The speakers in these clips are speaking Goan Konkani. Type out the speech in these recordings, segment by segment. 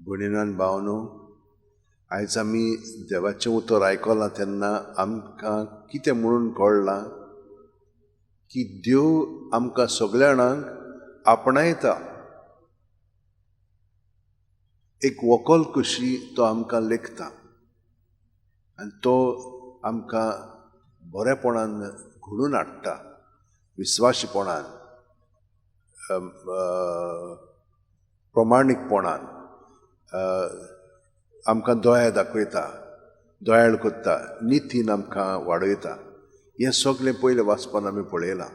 भयणीन भावनो, आयज आमी देवाचें उतर आयकलां तेन्ना आमकां कितें म्हणून कळ्ळां की देव आमकां सगल्या जाणांक आपणायता. एक व्हंकल कशी तो आमकां लेखता आनी तो आमकां बरेपणान घडून हाडटा, विस्वाशीपणान, प्रमाणीकपणान आमकां दया दाखयता, दयाळ करता, नितीन आमकां वाडयता. हें सगळें पयलें वाचपान आमी पळयलां.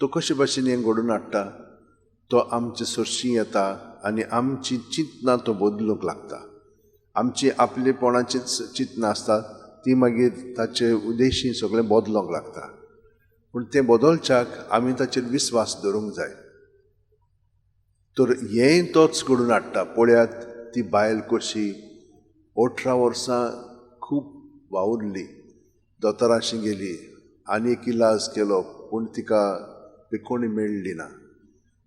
तो कशे भाशेन हें घडून हाडटा? तो आमचे सरशी येता आनी आमची चिंतनां तो बदलूंक लागता. आमची आपलेपणाचीच चिंतनां आसता ती मागीर ताचे उद्देशी सगळें बदलूंक लागता. पूण तें बदलच्याक आमी ताचेर विस्वास दवरूंक जाय. तर हेंय तोच घडून हाडटा. पळयात ती बायल कशी 18 वर्सां खूब वावुरली, दोतोराशी गेली आनी एक इलाज केलो, पूण तिका पिकोणी मेळ्ळी ना.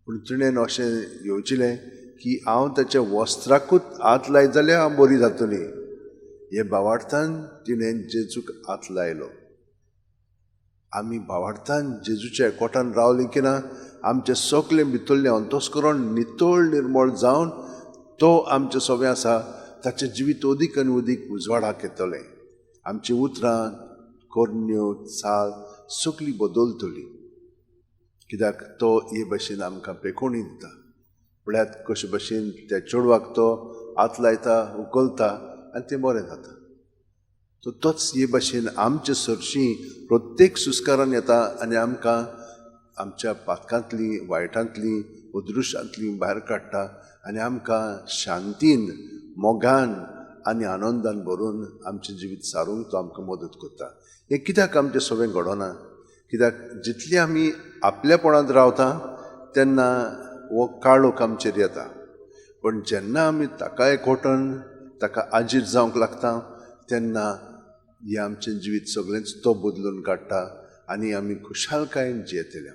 पूण तिणें अशें येवजिलें की हांव ताच्या वस्त्राकूच हात लायत जाल्यार हांव बरी जातली. हे भावार्थान तिणें जेजूक हात लायलो. आमी भावार्थान जेजूच्या एकवटान रावली की ना, आमचें सगळें भितरलें अंतस्करण नितळ निर्मळ जावन तो आमचें सगळें आसा ताचें जिवीत अदीक आनी अदीक उजवाडाक येतलें. आमचीं उतरां, करण्यो, चाल सगळी बदलतली, कित्याक तो हे भाशेन आमकां पेकोणी दिता. पळयात कशे भाशेन त्या चेडवाक तो हात लायता, उखलता आनी तें बरें जाता. तो तोच हे भाशेन आमचे सरशी प्रत्येक सुस्कारान येता आनी आमकां आमच्या पातकांतली, वायटांतली, अदृश्टांतली भायर काडटा आनी आमकां शांतीन, मोगान आनी आनंदान भरून आमचें जिवीत सारूंक तो आमकां मदत करता. हें कित्याक आमचें सगळें घडना? कित्याक जितली आमी आपल्यापणांत रावता तेन्ना हो काळोख आमचेर येता. पूण जेन्ना आमी ताका एकवटन ताका आजीर जावंक लागता तेन्ना हें आमचें जिवीत सगळेंच तो बदलून काडटा आनी आमी खुशालकायेन जियेतले.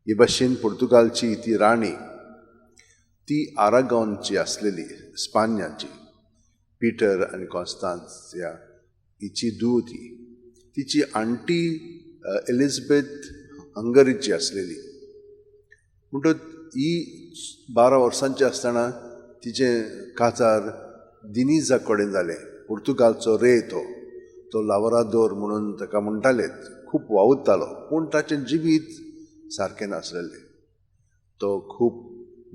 हे भाशेन पुर्तुगालची ती राणी, ती आरागॉनची आसलेली, स्पान्याची, पिटर आनी कॉन्स्तांसिया हिची धूव ती. तिची आण्टी एलिझाबेथ हंगरीची आसलेली. म्हणटच ही 12 वर्सांची आसतना तिचें काजार दिनीजा कडेन जालें. पुर्तुगालचो रे तो, तो लावरादोर म्हणून ताका म्हणटाले, खूब वावुरतालो, पूण ताचें जिवीत सारकें नासलेलें. तो खूब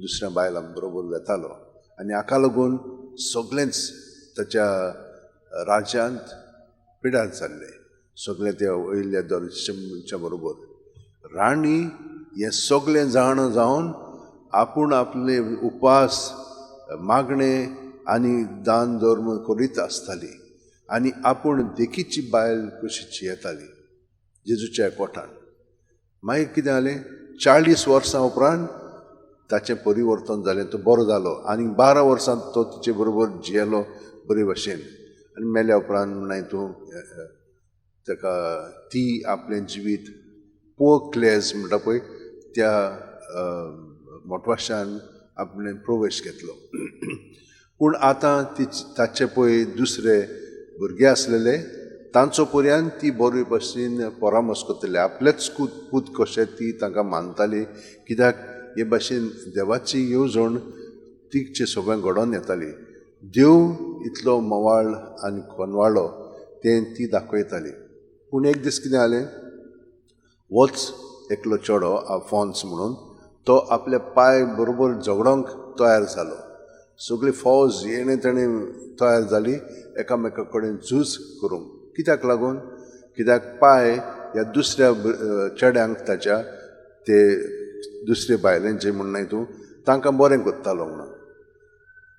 दुसऱ्या बायलां बरोबर वेतालो आनी हाका लागून सगळेंच ताच्या राज्यांत पिडार जाल्लें, सगळें त्या वयल्या दर्जच्या बरोबर. राणी हें सगळें जाण जावन आपूण आपले उपास, मागणें आनी दान धर्म करीत आसताली आनी आपूण देखीची बायल कशी जियेताली जेजूच्या एकवटान. मागीर कितें जालें, 40 वर्सां उपरांत ताचें परिवर्तन जालें, तो बरो जालो आनी 12 वर्सां तो तिचे बरोबर जियेलो बरे भशेन. आनी मेल्या उपरांत मागीर तूं ताका ती आपलें जिवीत पोर क्लेज म्हणटा पळय त्या मोटवाशान आपणें प्रवेश घेतलो. पूण आतां ताचे पळय दुसरे भुरगे आसलेले तांचो पर्यंत ती बरे भशेन परामर्श करतली, आपलेच पूत कशे ती तांकां मानताली, कित्याक हे भाशेन देवाची येवजण तिचे सगळें घडोवन येताली. देव इतलो मोवाळ आनी खनवाळो तें ती दाखयताली. पूण एक दीस कितें जालें, वच एकलो चेडो आफोन्स म्हणून तो आपल्या पाय बरोबर झगडोंक तयार जालो. सगळी फौज येणे तेणें तयार जाली एकामेका कडेन झूज करूंक. कित्याक लागून? कित्याक पाय ह्या दुसऱ्या चेड्यांक ताच्या ते दुसरे बायलेंचे म्हण न्हय तूं तांकां बरें करतालो म्हणून.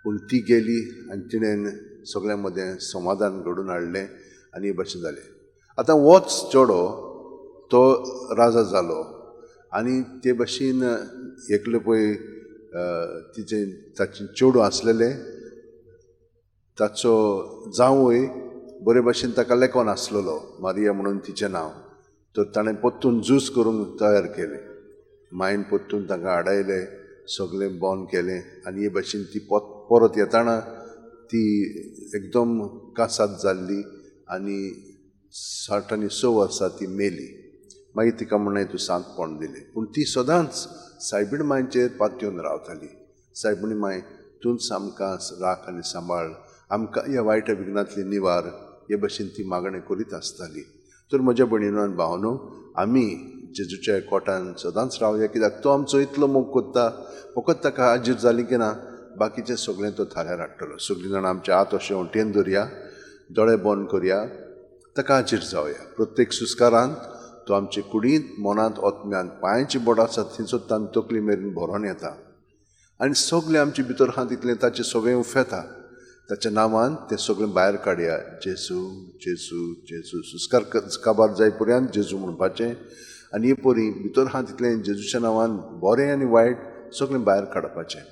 पूण ती गेली आनी तिणें सगळ्यां मदें समाधान घडोवन हाडलें आनी हे भशेन जालें. आतां होच चेडो तो राजा जालो आनी ते भशेन एकले पळय तिचें ताचें चेडूं आसलेलें, ताचो जांवय बरे भशेन ताका लेखोन आसलेलो, मारिया म्हणून तिचें नांव. तर ताणें परतून झूज करूंक तयार केलें, मायन परतून तांकां आडायलें, सगळें बंद केलें आनी हे भशेन ती परत येताना ती एकदम कासाद जाल्ली आनी 66 वर्सां ती मेली. मागीर तिका म्हणलें तूं सांतपण दिलें. पूण ती सदांच सायबीण मांयचेर पातयेवन रावताली. सायबीण मांय तूंच आमकां राख आनी सांबाळ, आमकां ह्या वायट विघ्नांतली निवार, हे भशेन ती मागणें करीत आसताली. तर म्हज्या भयणीनो आनी भावनो, आमी जेजूच्या कोटान सदांच रावया, कित्याक तो आमचो इतलो मोग कोत्ता. फकत ताका आजीर जाली की ना, बाकीचें सगळें तो थाऱ्यार हाडटलो. सगळीं जाणां आमचे हात अशें वटेन धरया, दोळे बंद करया, ताका आजीर जावया. प्रत्येक सुस्कारांत तो आमचे कुडींत, मनांत, ओतम्यांत, पांयांची बोट आसा थंयसर तान तकली मेरेन भरोन येता आनी सगळें आमचे भितर आहा तितलें ताचें सगळें उफेता. ताच्या नांवान तें सगळें भायर काडया. जेजू जेजू जेजू. सुस्कार काबार जाय पर्यंत जेजू म्हणपाचें आनी हे परी भितर आहा तितलें जेजूच्या नांवान बरें आनी वायट सगळें भायर काडपाचें.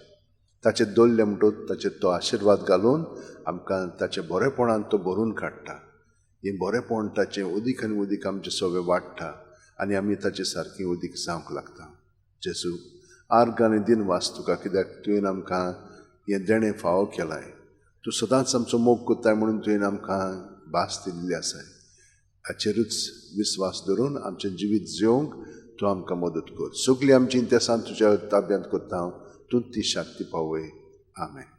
ताचें दवरलें म्हणटकच ताचेर तो आशिर्वाद घालून आमकां ताचें बरेपणान तो भरून काडटा. हें बरेपण ताचें उदीक आनी उदीक आमचें सगळें वाडटा आनी आमी ताचे सारकें उदीक जावंक लागता. जेजू, आर्ग आनी दिनवास तुका, कित्याक तुवें आमकां हें देणें फावो केलां. तूं सदांच आमचो मोग कोत्ताय म्हणून तुवें आमकां भास दिल्ली आसाय. हाचेरूच विस्वास धरून आमचें जिवीत जिवंक तूं आमकां मदत कर. सगळीं आमची इंतेसां तुज्या ताब्यांत करता हांव, तूं ती शक्ती पावय. आमेन.